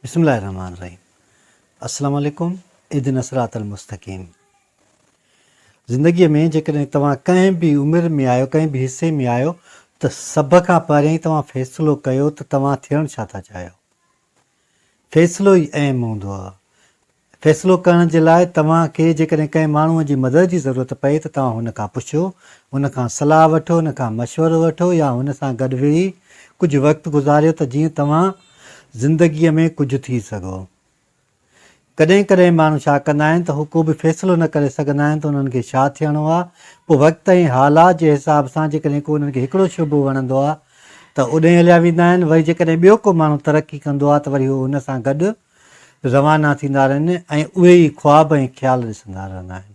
بسم الله الرحمن الرحيم السلام عليڪم اهدنا الصراط المستقيم زندگي ۾ جيڪڏهن توهان ڪنهن به عمر ۾ آهيو ڪنهن به حصي ۾ آهيو ته سڀ کان پهريائين توهان فيصلو ڪيو ته توهان ٿيڻ ڇا ٿا چاهيو فيصلو ئي اهم هوندو آهي فيصلو ڪرڻ جي لاء توهان کي جيڪڏهن ڪنهن ماڻهوء جي مدد جي ضرورت پئي ته توهان هن کان پڇو، هن کان صلاح وٺو، هن کان مشورو وٺو يا هن سان گڏ ويهي ڪجهه وقت گذاريو ته جيئن توهان زندگيء ۾ ڪجهه ٿي سگهو. ڪڏهن ڪڏهن ماڻهو ڇا ڪندا آهن ته هو ڪو به فيصلو نه ڪري سگهندا آهن ته انهن کي ڇا ٿيڻو آهي، پوء وقت ۽ حالات جي حساب سان جيڪڏهن ڪو انهن کي هڪڙو شعبو وڻندو آهي ته اوڏانهن هليا ويندا آهن، وري جيڪڏهن ٻيو ڪو ماڻهو ترقي ڪندو آهي ته وري هو هن سان گڏ روانا ٿيندا رهن ۽ اهي ئي خواب ۽ خيال ڏسندا رهندا آهن.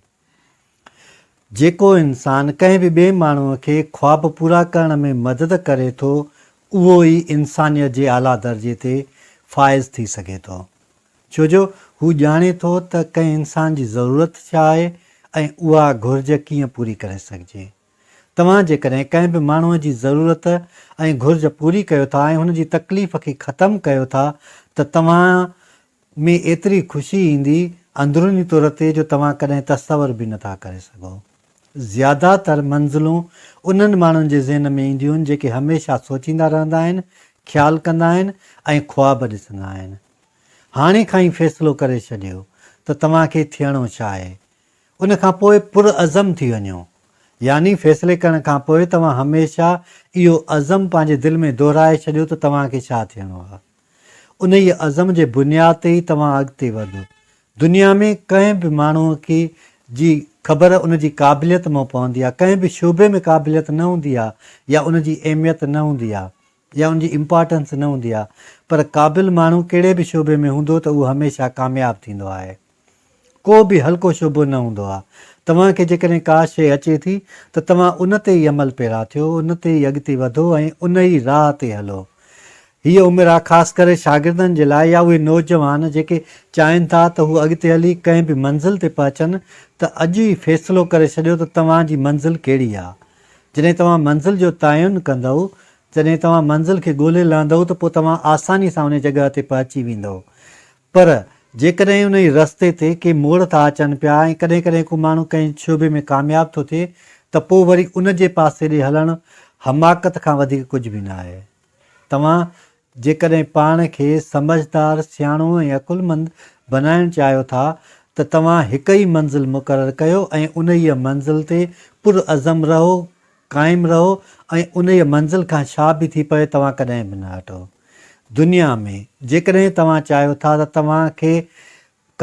جيڪو انسان ڪنهن به ٻئي ماڻهوء کي خواب پورا ڪرڻ ۾ مدد ڪري ٿو، اهو ئي انسانيت جي اعليٰ درجي تي فائز ٿي سگهي ٿو. ڇو جو هو ڄاڻي ٿو ته ڪنهن انسان جي ضرورت ڇا آهي ۽ اها گهرج ڪيئن پوري ڪري سگهجي. توهان جيڪڏهن ڪنهن به ماڻهوء جي ضرورت ۽ گهرج پوري ڪيو ٿا ۽ هن جي تڪليف کي ختم ڪيو ٿا ته توهان ۾ ايتري خوشي ايندي اندروني طور تي جو توهان ڪڏهن تصور به نٿا ڪري سگهو. زياده تر منزلون انهن ماڻهن جي ذهن ۾ اينديون آهن جيڪي هميشه سوچيندا رهندا آهن، خيال ڪندا آهن ۽ خواب ڏسندا آهن. هاڻي کان ئي فيصلو ڪري ڇڏيو ته توهان کي ٿيڻو ڇا آهي. ان کان پوء پرعزم ٿي وڃو. يعني فيصلي ڪرڻ کان پوء توهان هميشه اهو عزم پنهنجي دل ۾ دهرائي ڇڏيو ته توهان کي ڇا ٿيڻو آهي. انهيء عزم جي بنياد تي ئي توهان اڳتي وڌو. دنيا ۾ ڪنهن به ماڻهوء کي جي خبر ان جي قابليت مان پوندي آهي. ڪنهن به شعبي ۾ قابليت نه هوندي آهي يا ان جي اهميت نه هوندي آهي يا ان جي امپارٽنس نه هوندي آهي پر قابل ماڻهو ڪهڙي به شعبي ۾ هوندو ته اهو هميشه ڪامياب ٿيندو آهي. ڪو به هلڪو شعبو نه هوندو آهي. توهان کي جيڪڏهن ڪا شيء اچي ٿي ته توهان ان تي ئي عمل پيرا ٿيو، ان تي ئي اڳتي وڌو ۽ ان ئي راهه تي هلو. هيء عمر آهي خاص ڪري شاگردن جي لاء يا اهي نوجوان جيڪي چاهين ٿا ته هو اڳتي هلي ڪنهن به منزل تي پهچن ته اڄ ئي فيصلو ڪري ڇڏيو ته توهان جي منزل ڪهڙي آهي. جڏهن توهان منزل جو تعين ڪندؤ، جڏهن توهان منزل کي ڳولي لهندؤ ته پوء توهان آساني سان انهي جڳهه تي پهچي ويندؤ. پر جيڪڏهن انهي رستي تي ڪي موڙ ٿا اچن پيا ۽ ڪڏهن ڪڏهن ڪو ماڻهو ڪنهن شعبي ۾ ڪامياب ٿو ٿئي ته پوء وري ان جي پاسي ڏي هلڻ حماقت کان وڌيڪ ڪجهه به نه آهي. توهان جيڪڏهن پاڻ کي سمجهدار، سياڻو ۽ عقلمند بنائڻ چاهيو ٿا ته توهان هڪ ئي منزل مقرر ڪيو ۽ انهيء منزل تي پرعزم رهو، قائم رهو ۽ انهيء منزل کان ڇا به ٿي پوي توهان ڪڏهن به نه هٽو. دنيا ۾ جيڪڏهن توهان چاهيو ٿا ته توهان کي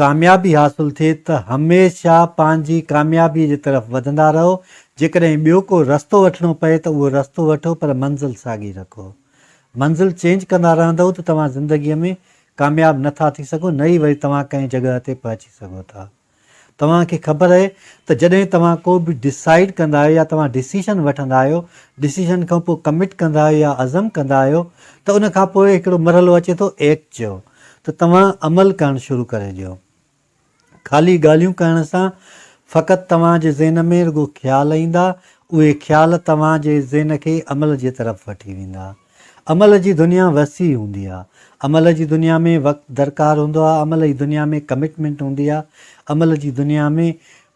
ڪاميابي حاصل ٿئي ته هميشه پنهنجي ڪاميابيء جي طرف وڌندا رهو، جيڪڏهن ٻيو ڪو رستو وٺڻو پئي ته اهو رستو وٺو پر منزل ساڳي رکو. منزل چينج ڪندا رهندؤ ته توهان زندگيء ۾ ڪامياب نه ٿا ٿي سگهو نه ئي وري توهان ڪنهن جڳهه تي پهچي سگهو ٿا. توهان کي خبر اهي ته جڏهن توهان ڪو به ڊسائيڊ ڪندا آهيو يا توهان ڊسيشن وٺندا آهيو، ڊسيشن کان پوء ڪمٽ ڪندا آهيو يا عزم ڪندا آهيو ته ان کان پوء هڪڙو مرحلو اچي ٿو ايڪٽ جو ته توهان عمل ڪرڻ شروع ڪري ڏيو. خالي ڳالهيون ڪرڻ سان فقط توهان جي ذهن ۾ رڳو خيال ايندا، اهي خيال توهان جي ذهن کي عمل جي طرف وٺي ويندا. عمل جي دنيا وسيع هوندي آ. عمل جي دنيا ۾ وقت درڪار هوندو آ، عمل جي دنيا ۾ ڪمٽمينٽ هوندي آ، عمل جي دنيا ۾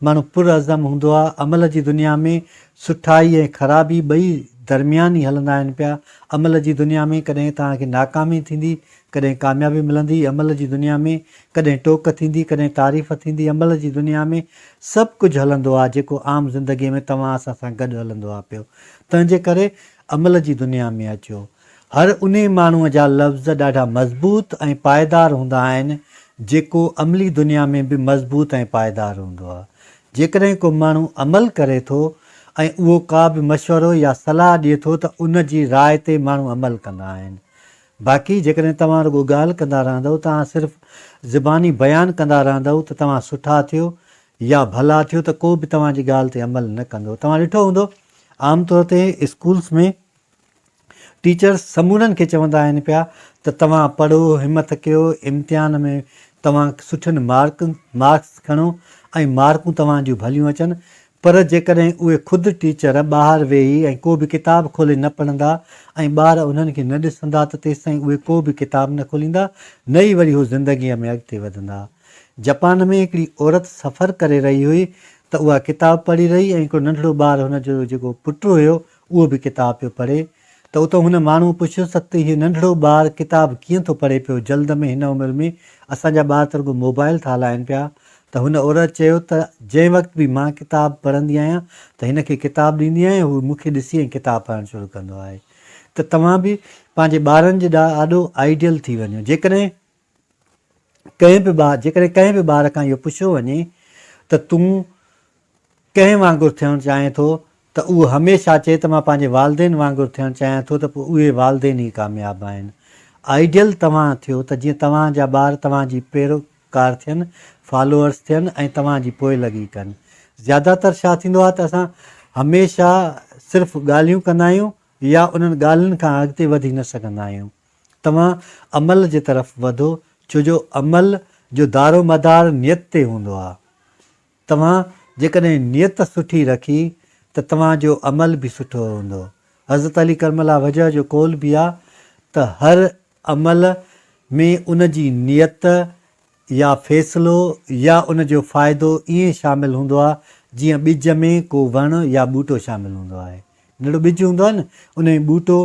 ماڻهو پرعزم هوندو آ، عمل جي دنيا ۾ سٺائي ۽ خرابي ٻئي درميان ئي هلندا آهن پيا، عمل جي دنيا ۾ ڪڏهن توهان کي ناڪامي ٿيندي، ڪڏهن ڪاميابي ملندي، عمل جي دنيا ۾ ڪڏهن ٽوڪ ٿيندي، ڪڏهن تعريف ٿيندي، عمل جي دنيا ۾ سڀ ڪجهه هلندو آ جيڪو عام زندگي ۾ توهان اسان سان گڏ هلندو آ پيو، تنهنجي ڪري عمل جي دنيا ۾ اچو. هر انهي ماڻهوء جا لفظ ڏاڍا مضبوط ۽ پائيدار هوندا آهن، جيڪو عملي دنيا ۾ به مضبوط ۽ پائيدار هوندو آهي. جيڪڏهن ڪو ماڻهو عمل ڪري ٿو ۽ اهو ڪا به مشورو يا صلاح ڏئي ٿو ته ان جي راء تي ماڻهو عمل ڪندا آهن. باقي جيڪڏهن توهان رڳو ڳالهه ڪندا رهندؤ، توهان صرف زباني بيان ڪندا رهندؤ ته توهان سٺا ٿيو يا ڀلا ٿيو ته ڪو به توهان جي ڳالهه تي عمل نه ڪندو. توهان ڏٺو هوندو عام طور تي اسڪولس ۾ ٽيچرس سمورن کي چوندا آهن پيا ته توهان پڙهو، همٿ ڪيو، امتحان ۾ توهان سٺن مارڪس کڻو ۽ مارڪون توهان جون ڀليون اچن پر جيڪڏهن اهي خود ٽيچر ٻاهر ويهي ۽ ڪو به ڪتاب کولي نه پڙهندا ۽ ٻار انهن کي نه ڏسندا ته تيستائين اهي ڪو به ڪتاب نه کوليندا نه ئي وري هو زندگيء ۾ اڳتي وڌندا. جپان ۾ هڪڙي عورت سفر ڪري رهي هئي ته اها ڪتاب پڙهي رهي ۽ هڪڙو ننڍڙو ٻار هن جو جيڪو پٽ هيو اهو به ڪتاب پيو پڙهي ته اتان هن ماڻهوء پڇيس ته هي ننڍڙو ٻار ڪتاب ڪيئن ٿو پڙهي پيو جلد ۾ هن عمر ۾ اسان جا ٻار ته رڳو موبائل ٿا هلائن پيا ته هن عورت چيو ته جنهن وقت به مان ڪتاب پڙهندي آهيان ته هن کي ڪتاب ڏيندي آهيان هو مون کي ڏسي ۽ ڪتاب پڙهڻ شروع ڪندو آهي ته توهان به پنهنجي ٻارن جي آڏو آئيڊيل ٿي وڃو جيڪڏهن ڪنهن به ٻار جيڪڏهن ڪنهن به ٻار کان اهو پڇيو وڃي ته تون ڪنهن وانگر ٿيڻ چاهين ٿو ته اهو هميشه چئي ته مان پنهنجي والدين وانگر ٿيڻ چاهيان ٿو ته پوء اهي والدين ئي ڪامياب آهن. آئيڊيل توهان ٿيو ته جيئن توهان جا ٻار توهان جي پيروڪار ٿين، فالوئرس ٿين ۽ توهان جي پوئلڳي ڪن. زياده تر ڇا ٿيندو آهي ته اسان هميشه صرف ڳالهيون ڪندا آهيون يا انهن ڳالهين کان اڳتي وڌي نه سگهندا آهيون. توهان عمل جي طرف وڌو ڇو جو عمل جو دارومدار نيت تي هوندو آهي. توهان جيڪڏهن نيت سٺي رکي ته توهان جو عمل به سٺو هوندو. حضرت علي ڪرم الله وجهه جو قول به آ ته هر عمل ۾ ان جي نيت يا فيصلو يا ان جو فائدو ائين شامل هوندو آ جيئن ٻج ۾ ڪو وڻ يا ٻوٽو شامل هوندو آهي. ننڍڙو ٻج هوندو آهي نه ان ۾ ٻوٽو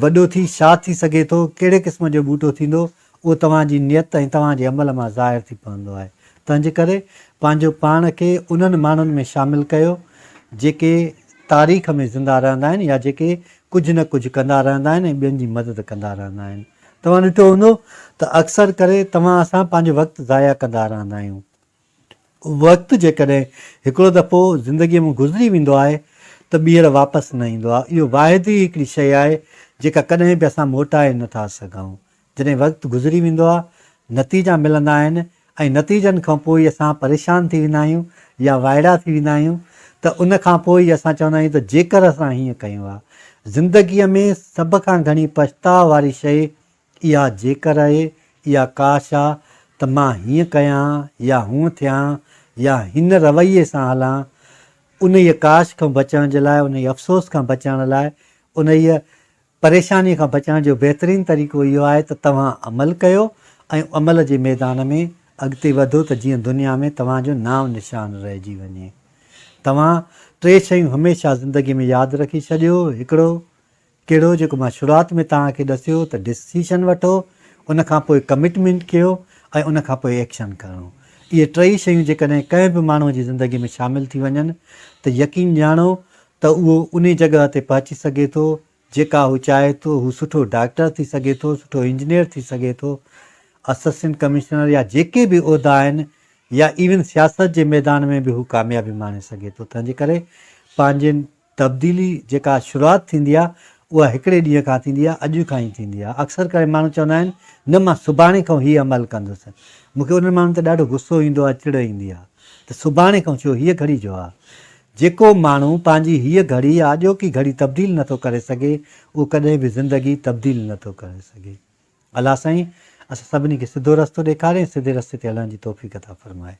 وڏو ٿي ڇا ٿي سگهي ٿو، ڪهڙي قسم جو ٻوٽو ٿيندو، اهو توهان جي نيت ۽ توهان جي عمل مان ظاهر ٿي پوندو آهي. تنهنجي ڪري پنهنجو پاڻ کي انهن ماڻهن ۾ شامل ڪيو جيڪي تاريخ ۾ زنده رهندا آهن يا جيڪي ڪجهه نه ڪجهه ڪندا رهندا آهن ۽ ٻين جي مدد ڪندا رهندا آهن. توهان ڏٺو هوندو ته اڪثر ڪري توهان اسان پنهنجو وقت ضايع ڪندا رهندا آهيون. وقت جيڪڏهن هڪڙو دفعو زندگيء مان گذري ويندو آهي ته ٻيهر واپس نه ايندو آهي. اهو واحد ئي هڪڙي شيء آهي جيڪا ڪڏهن به اسان موٽائي نه ٿا سگهون. جڏهن وقت گذري ويندو آهي، نتيجا ملندا آهن ۽ نتيجن کان پوء ئي اسان پريشان ٿي ويندا آهيون يا وائڙا ٿي ويندا آهيون ته ان کان پوء ئي اسان چوندا آهيون ته جيڪر اسان هيئن ڪيون ها. زندگيء ۾ سڀ کان گهڻي پڇتاء واري شيء اها جيڪر اهي، اها ڪاش آ ته مان هيئن ڪيان ها يا هونء ٿيان ها يا هن رويي سان هلان ها. انهيء ڪاش کان بچڻ جي لاء، انهيء افسوس کان بچڻ لاء، انهيء پريشانيء کان بچڻ جو بهترين طريقو اهو آهي ته توهان عمل ڪيو ۽ عمل جي ميدان ۾ اڳتي وڌو ته جيئن دنيا ۾ توهان جو نانء نشان رهجي وڃي. توهان ٽي شيون هميشه زندگيء ۾ ياد رکي ڇڏيو، هڪڙو، ڪهڙو جيڪو مان شروعات ۾ توهان کي ڏسيو ته ڊسيشن وٺو، ان کان پوء ڪمٽمينٽ ڪيو ۽ ان کان پوء ايڪشن کڻو. اهي ٽئي شيون جيڪڏهن ڪنهن به ماڻهوء جي زندگي ۾ شامل ٿي وڃن ته يقين ڄاڻو ته اهو انهي جڳهه تي پهچي سگهي ٿو جيڪا هو چاهي ٿو، هو سٺو ڊاڪٽر ٿي سگهي ٿو، سٺو انجنيئر ٿي سگهي ٿو، اسسٽنٽ ڪمشنر يا جيڪي به عهدا آهن يا ايون سياست جي ميدان ۾ به هو ڪاميابي ماڻي سگهي ٿو. تنهنجي ڪري پنهنجين تبديلي جيڪا شروعات ٿيندي آهي اها هڪڙي ڏينهن کان ٿيندي آهي اڄ کان ئي ٿيندي آهي اڪثر ڪري ماڻهو چوندا آهن نه مان سڀاڻي کان هي عمل ڪندس مون کي انهن ماڻهن تي ڏاڍو غصو ايندو آهي چڙ ايندي آهي ته سڀاڻي کان ڇو هيء گهڙي جو آهي جيڪو ماڻهو پنهنجي هيء گهڙي يا اڄوڪي گهڙي تبديل نٿو ڪري سگهي اهو ڪڏهن به زندگي تبديل نٿو ڪري سگهي الله سائين اسان سڀني کي سڌو رستو ڏيکاري ۽ سڌي رستي تي هلڻ جي توفيق عطا فرمائي.